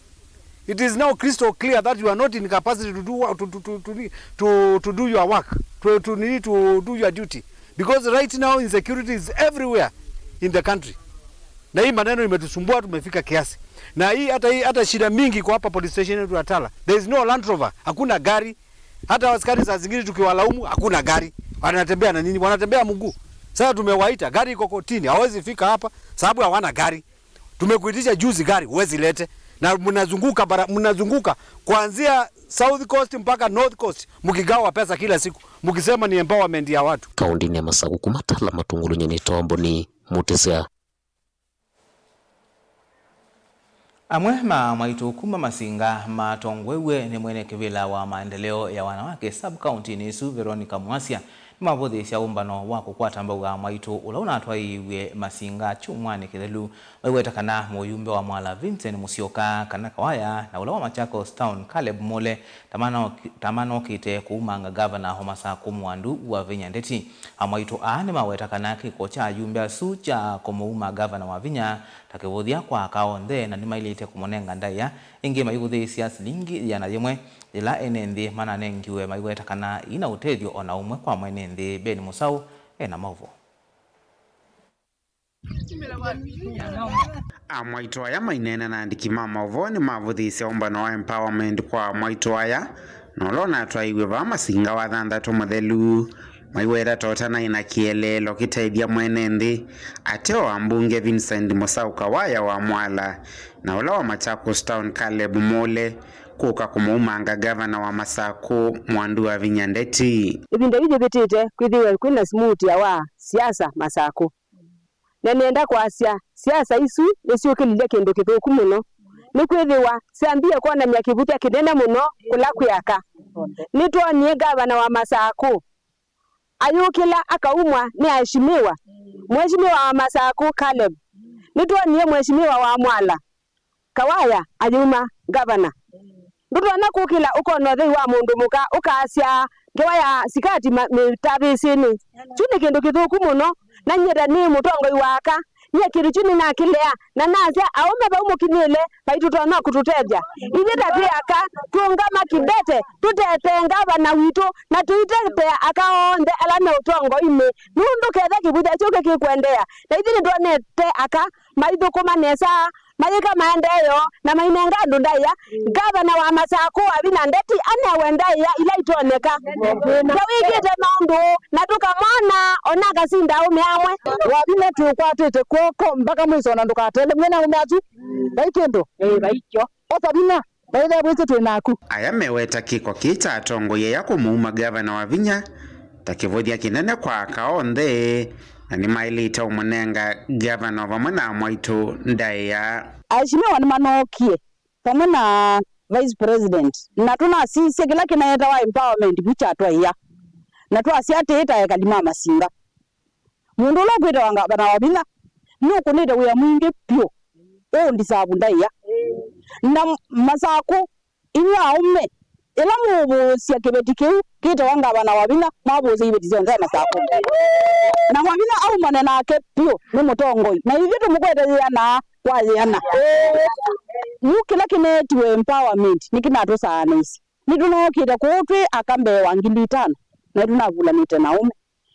It is now crystal clear that you are not in capacity to do wo-, to, to, to, to, to, to do your work, to, to, to, to do your duty. Because right now insecurity is everywhere in the country. Na hii maneno imetusumbua, tumefika kiasi. Na hii hata, hii hata shida mingi kwa hapa police station yetu ya Tala. There is no Land Rover, hakuna gari. Hata askari saa zingine tukiwalaumu, hakuna gari. Wanatembea na nini? Wanatembea mguu. Sasa tumewaita, gari iko kotini, hawezi fika hapa sababu hawana gari. Tumekuitisha juzi gari, huwezi lete. Na mnazunguka bara, mnazunguka kuanzia South Coast mpaka North Coast, mkigawa pesa kila siku, mkisema ni empowerment ya watu. Kaũntĩnĩ ya Masaku, kuma Tala Matungulu, nyie nĩ Tomboni Mutisya. Amwe ma maitũ kuma Masinga matongoew'e nĩ mwene kĩvĩla wa maendeleo ya wanawake sub-kaũntĩnĩ ĩsu, Veronica Mwasya, Nĩmavũthĩĩsya ũmbano wa kũkwata mbau ya mwaitũ ũla ũnatwaĩĩw'e Masinga kyumwanĩ kĩthelu. Maiweta kana mũyumbe wa Mwala Vincent Musyoka kana Kawaya na ũla wa Machakos Town Caleb Mule ta manoki-, ta manokĩte kũumanga ngavana wa Masakũ Mwandu Wavinya Ndeti. Amwaitũ aa nĩmaweta kana kĩko kya ayumbe asu kya kũmũuma ngavana Wavinya ta kĩvũthya kwa aka onthe, na nĩmaĩlĩte kũmũnenga ndaĩa ĩngĩ maivũthĩĩsya silingi yĩana yĩmwe yĩla ene nthĩ mananengiwe maiweta kana ina ũtethyo o na ũmwe kwa mwene nthĩ. Ben Mũsaũ ena maũvoo. Amwaitũ aya maineena na andĩki ma maũvoo nĩmavũthĩĩsya ũmbano wa empowerment kwa amwaitũ aya, na ũla ũnatwaĩiw'e vaa Masinga wa thanthatũ mũthelu. Maiweta ta ũtanaĩ na kĩeleelo kĩtethya mwene nthĩ, ateo ambunge Vincent Mũsaũ Kawaya wa Mwala na ũla wa Machakos Town Caleb Mule kũka kũmũumanga ngavana wa Masakũ Mwandu Wavinya Ndeti. Ĩvinda yĩu yĩvĩtĩte kwĩthĩwe kwĩna smoothia wa siasa Masakũ. Na nĩenda kwasya, siasa isu nĩsyũkĩlilye kĩndũ kĩthũku mũno, nĩkwĩthĩwa syambie kwonany'a kĩvũthya kĩnene mũno kũla kwĩ aka. Nĩtwonie ngavana wa Masakũ ayũkĩla akaumwa nĩ aheshimiwa, Mheshimiwa wa Masakũ Caleb. Nĩtwonie Mheshimiwa wa Mwala Kawaya ayuma ngavana. Ndũtonya kũkĩla ũkona ũthei wa mũndũ mũka ũkasya ngewa ya sikati ma-, mĩtavĩsĩnĩ. Kyu nĩ kĩndũ kĩthũku mũno, na nyie ta nĩ mũtongoi wa aka, nyie kĩndũ kyu nĩnakĩlea, na nasya aũme vau mũkinyĩle vai tũtonya kũtũtethya. Ithyĩ ta twĩ aka, tũũngama kĩvete, tũtetee ngavana witũ, na tũitetea aka onthe ala me ũtongoinĩ, nũndũ ketha kĩvũthya kyu kĩkĩkũendeea. Na ithyĩ nĩtwonete aka maithũkũma nesa, mayĩka maendeeo, na mainenga andũ ndaĩa. Ngavana wa Masakũ Wavinya Ndeti anewe ndaĩa ila itonyeka. Na wĩkĩte maũndũ, na tũkamwona, ona akasinda aũme amwe. Wavinya tũkwatĩte kw'oko mpaka mwĩso, na ndũkatelemw'e nĩ aũme asu. Vai kĩndũ. Ĩĩ, vai kyo. Osa vinya. Vaitha vwĩsĩ twĩ naku. Aya meweta kĩko kĩĩ kya atongoi aya kũmũuma ngavana Wavinya ta kĩvũthya kĩnene kwa aka onthe, na nĩmaĩlĩte ũmũnenga ngavana vamwe na amwaitũ ndaĩa. Aheshimiwa nĩmanookie vamwe na Vice President, na tũnasisye kĩla kĩneetawa empowerment vu kyatwaĩa, na twasya atĩĩ ta ekali ma Masinga. Mũndũ ũla ũkwĩtawa ngavana Wavinya nũkũnĩte wĩa mwingĩ vyũ ũũndisavu ndaĩa. Na Masakũ, inyw'ĩ aũme, ĩla mũũvũũsya kĩveti kĩu kĩtawa ngavana Wavinya, mwavũũsya iveti syonthe Masakũ. Na Wavinya aumane nake vyũ nĩ mũtongoi. Na ithyĩ tũmũkwete yĩana kwa yĩana. Yu kĩla kĩneetiwe empowerment nĩkĩnatũsaanĩisye. Nĩtũnookĩte kũũ twĩ aka mbee wa ngili itano, na nĩtũnavulanĩte na aũme.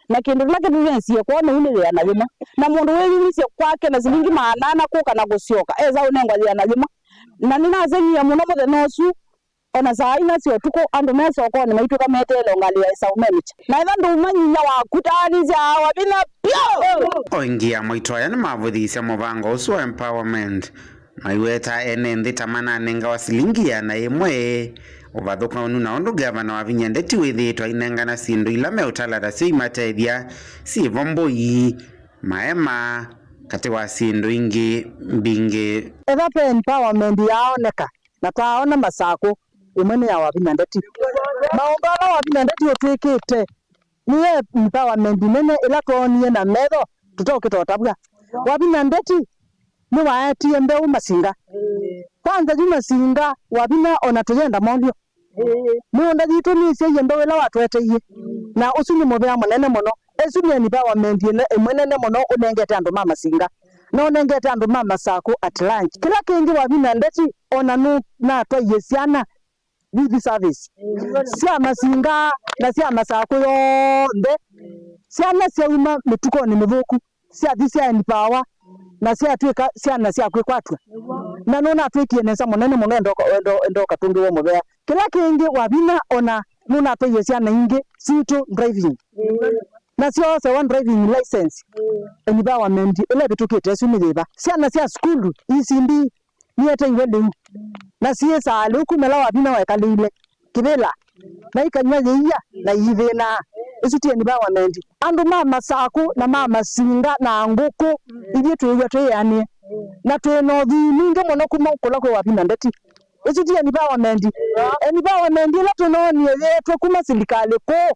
Na kĩndũ kĩla kĩtũnesie kwoo nĩu nĩ yĩana yĩmwe. Na mũndũ wĩyumisye kwake na silingi maana ana kũka na kũsyoka, esa ũnengwa yĩana yĩmwe. Na nĩnaseng'ie mũno mũthenya ũsu, o na saa inya sya ũtukũ, andũ me sokonĩ maitw'ĩka meteele o ngalĩ ya ĩsaũ me mĩkya. Na ethwa ndũũmanyĩnya waku, taanĩsya Wavinya vyũ! O ĩngĩ, amwaitũ aya nĩmavũthĩĩsya mũvango ũsu wa empowerment. Maiweta ene nthĩ ta mananengawa silingi yĩana yĩmwe, ũvathũkanu na ũndũ ngavana Wavinya Ndeti wĩthĩĩtwe ainengana syĩndũ ila meũtala tasyo imatethya, syĩvo mbũi, maema, katĩ wa syĩndũ ingĩ mbingĩ. Etha ve empowerment yaaoneka na twaaona Masakũ, ĩmwe nĩ ya Wavinya Ndeti. Maũndũ ala Wavinya Ndeti ũtwĩkĩte nĩyo empowerment nene ĩla twoonie na metho tũteũkĩta ũtavw'a. Wavinya Ndeti nĩwaetie mbeũ Masinga. Kwanza yu Masinga, Wavinya, o na tũyenda mondio. Mĩũnda yitũ nĩsyaie mbeũ ĩla watũeteie. Na ũsu nĩ mũvea mũnene mũno. Ĩsu nĩ empowerment ĩla ĩmwe nene mũno ũnengete andũ ma Masinga. Na ũnengete andũ ma Masakũ at large. Kĩla kĩngĩ, Wavinya Ndeti o na nũnatwaie syana youth service sya Masinga na sya Masakũ yonthe. Syana syauma mĩtukonĩ mĩthũku, syathi sya empower, na syatw'ĩka syana sya kwĩkwatw'a. Na nũnatwĩkie nesa mũnene mũno, enda ũka-, enda, enda ũkatũngĩwe mũvea. Kĩla kĩngĩ, Wavinya o na nũnatwaie syana ingĩ sitũ driving. Na syoosewa driving license. Empowerment ĩla ĩvĩtũkĩte ĩsu nĩ yĩva? Syana sya sukulu, E C D, nĩeteiwe lĩu. Na syĩsaa lĩu kuma ĩla Wavinya wekalĩile kĩvĩla, na ikanyw'a yĩia, na iithĩnaa. Ĩsu ti empowerment. Andũ ma Masakũ na ma Masinga na Ngũkũ, ithyĩ twĩw'a twĩanĩe. Na twĩ na ũthwii mwingĩ mũno kuma kũla kwĩ Wavinya Ndeti. Ĩsu ti empowerment. Empowerment ĩla tũnoonie yeetwe kuma silikalĩ kũũ.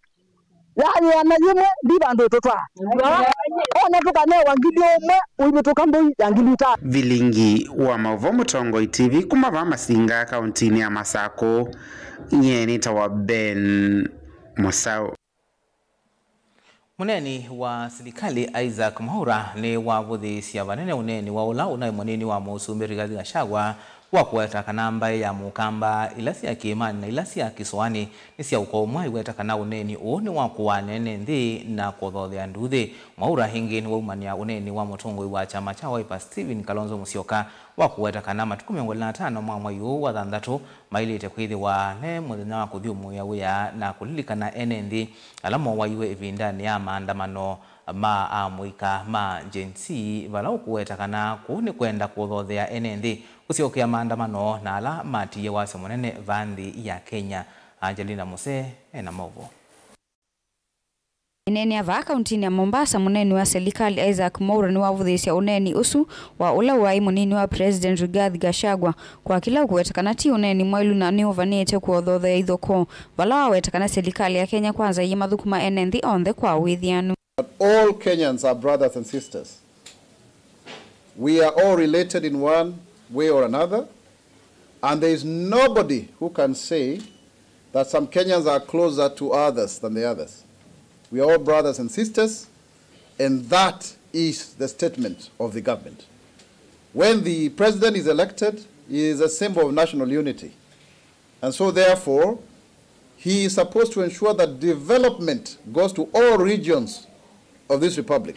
Yaani, ana yĩmwe ndi vandũ ĩtũtwaa. Ona tũkanewa ngili ũmwe, ũivĩtũka mbũi ya ngili itano. Vilingi wa maũvoo Mũtongoi T V kuma vaa Masinga, kauntinĩ ya Masakũ, nyie nĩtawa Ben Mũsaũ. Mũneeni wa silikalĩ Isaac Mwaura nĩwavũthĩĩsya vanene ũneeni wa ũla ũnaĩ mũnini wa mũsumbĩ Rigathi Gachagua wa kũweta kana mbaĩ ya Mũkamba, ila sya kĩĩmanĩ na ila sya kĩsũanĩ, nĩ sya ũko ũmwe, aiweta kana ũneeni ũũ nĩ wa kũaanĩa ene nthĩ na kũthothea nduuthĩ. Mwaura ĩngĩ nĩwaumany'a ũneeni wa mũtongoi wa kyama kya Wiper Stephen Kalonzo Musyoka wa kũweta kana matukũ mĩongo ĩlĩ na atano ma mwai ũũ wa thanthatũ maĩlĩte kwĩthĩwa ne mũthenya wa kũthyũmũĩa wĩa na kũlilikana ene nthĩ ala mowaiwe ĩvindanĩ ya maandamano ma amũika ma Gen Z, vala ũkũweta kana kũu nĩ kwenda kũthothea ene nthĩ kũsyokea maandamano na ala matiie wasyo mũnene vaa nthĩ ya Kenya. Angelina Muse ena maũvoo. Ĩneenea vaa kauntinĩ ya Mombasa, mũneeni wa silikalĩ Isaac Mwaura nĩwavũthĩĩsya ũneeni ũsu wa ũla waĩ mũnini wa President Rigathi Gachagua, kwa kĩla ũkũweta kana ti ũneeni mwaĩlu na nĩũvanĩte kũothothea ithokoo, vala waweta kana silikalĩ ya Kenya Kwanza yĩmathũkũma ene nthĩ onthe kwa wĩthĩanu. But all Kenyans are brothers and sisters. We are all related in one way or another, and there is nobody who can say that some Kenyans are closer to others than the others. We are all brothers and sisters, and that is the statement of the government. When the president is elected, he is a symbol of national unity. And so, therefore, he is supposed to ensure that development goes to all regions of this republic.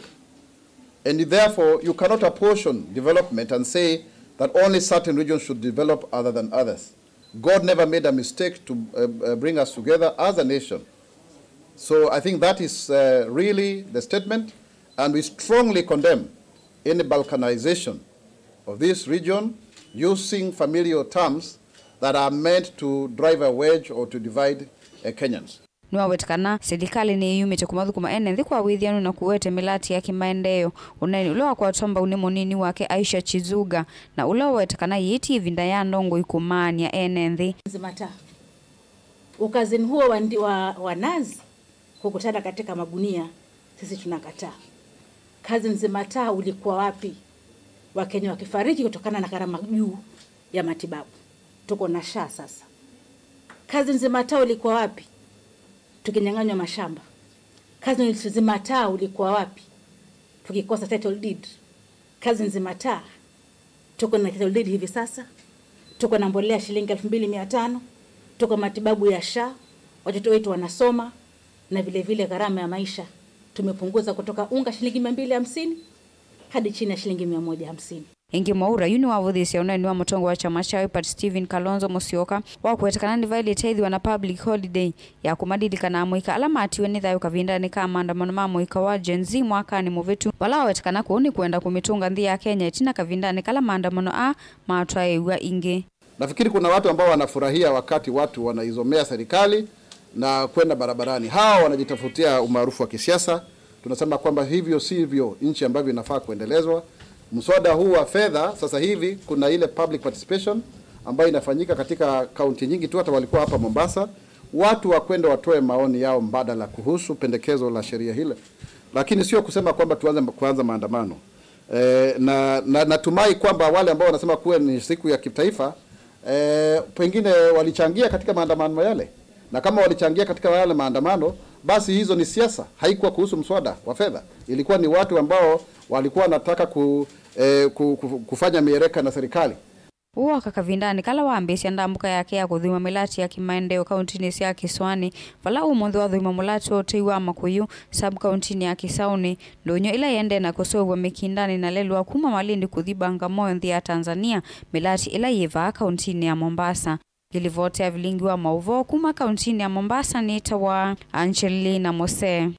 And therefore, you cannot apportion development and say that only certain regions should develop other than others. God never made a mistake to, uh, uh, bring us together as a nation. So I think that is, uh, really the statement, and we strongly condemn any balkanization of this region using familial terms that are meant to drive a wedge or to divide, uh, Kenyans. Nĩwaweta kana silikalĩ nĩyĩumĩte kũmathũkũma ene nthĩ kwa wĩthĩanu na kũwete mĩlatĩ ya kĩmaendeeo, ũneeni ũla wakwatwa mbau nĩ mũnini wake Aisha Chizuga, na ũla waweta kana yĩĩ ti ĩvinda ya ndongoi kũmaanĩa ene nthĩ. Nzima ta ukazini huo wa ndi-, wa, wa nazi kukutana katika magunia, sisi tunakataa. Kazi nzima ta ulikuwa wapi? Wakenya wakifariki kutokana na gharama juu ya matibabu. Tuko na SHA sasa. Kazi nzima ta ulikuwa wapi? Tukinyang'anywa mashamba. Kazi nzima ta ulikuwa wapi? Tukikosa title deed. Kazi nzima ta tuko na title deed hivi sasa. Tuko na mbolea shilingi elfu mbili mia tano. Tuko matibabu ya SHA. Watoto wetu wanasoma. Na vile vile gharama ya maisha tumepunguza kutoka unga shilingi mia mbili hamsini hadi chini ya shilingi mia moja hamsini. Ĩngĩ Mwaura yu nĩwavũthĩĩsye ũneeni wa mũtongoi wa kyama kya Wiper Stephen Kalonzo Musyoka wa kũweta kana nĩvaĩlĩte ĩthĩwa na public holiday ya kũmalilikana amũika ala matiwe nĩ thayũ kavindanĩ ka maandamano ma mũika wa Gen Z mwakanĩ mũvĩtu, vala waweta kana kũu nĩ kwenda kũmĩtũnga nthĩ ya Kenya ĩtina kavindanĩ kala maandamano aa matwaĩĩw'a ĩngĩ. Nafikiri kuna watu ambao wanafurahia wakati watu wanaizomea serikali na kwenda barabarani. Hawa wanajitafutia umaarufu wa kisiasa. Tunasema kwamba hivyo sivyo nchi ambavyo inafaa kuendelezwa. Mswada huu wa fedha, sasa hivi kuna ile public participation ambayo inafanyika katika kaunti nyingi tu, hata walikuwa hapa Mombasa. Watu wakwenda watoe maoni yao mbadala kuhusu pendekezo la sheria hile, lakini sio kusema kwamba tuanze kuanza maandamano. Eh, na, na natumai kwamba wale ambao wanasema kuwa ni siku ya kitaifa, eh, pengine walichangia katika maandamano yale, na kama walichangia katika yale maandamano, basi hizo ni siasa, haikuwa kuhusu mswada wa fedha, ilikuwa ni watu ambao walikuwa wanataka ku, eh, ku, ku, kufanya miereka na serikali. Ũu woka kavindanĩ kala wambĩĩsya ndambũka yake ya kũthũima mĩlatĩ ya kĩmaendeeo kauntinĩ sya Kĩsũanĩ, vala ũmũnthĩ wathũima mũlatĩ wa ũtei wa Makũyũ, sub-kauntinĩ ya Kĩsaũnĩ, ndũnyũ ĩla ĩendee na kũseũvw'a mĩkindanĩ na lelũa kuma Malindi kũthi Bagamoyo nthĩ ya Tanzania, mĩlatĩ ĩla yĩ vaa kauntinĩ ya Mombasa. Ngĩlivoti ya vilingi wa maũvoo kuma kauntinĩ ya Mombasa nĩtawa Angelina Mose.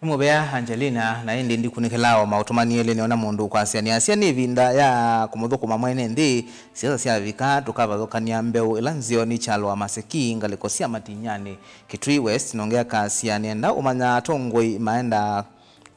Nĩ mũvea Angelina, na ĩndĩ ndikunĩkĩlaa o maũtũmani elĩ nĩona mũndũ ũkwasya nĩasya nĩ ĩvinda ya kũmũthũkũma mwene nthĩ, siasa syavika, tũkavathũkany'a mbeũ ĩla nzeo nĩ kyalo wa Maseki, ngalĩko sya Matinyanĩ, Kitui West, nongea kasya nĩenda ũmanya atongoi maendaa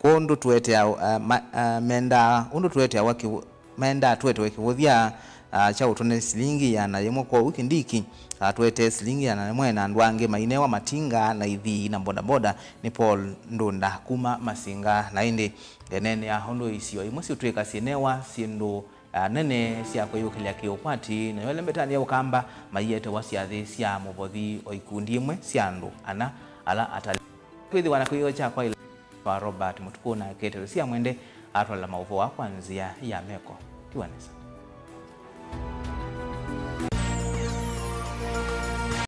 kũndũ tũetea, uh, ma, uh, mendaa ũndũ tũeteawa kĩvũ-, maendaa tũetewe kĩvũthya, ah, kyaũ tũne silingi ĩana yĩmwe. Kwoou Kindiki atwetee silingi ĩana yĩmwe, na andũ angĩ mainewa matinga na ithii na bodaboda nĩ Paul Ndunda kuma Masinga. Na ĩndĩ eneenea ũndũ isio imwe siũtw'ĩka syĩnewa syĩndũ, ah, nene sya kwĩyũkĩlya kĩũkwati, nayo ĩlembetanĩ ya Ũkamba maiyetewa syathĩ sya mũvothi o ikundi imwe sya andũ ana ala atali. Kwĩthĩwa na kĩwĩoo kyakwa ila wa Robert Mũtukũ na Kate Lucia Mwende atwala maũvoo kwa nzĩa ya meko. Tiwa nesa.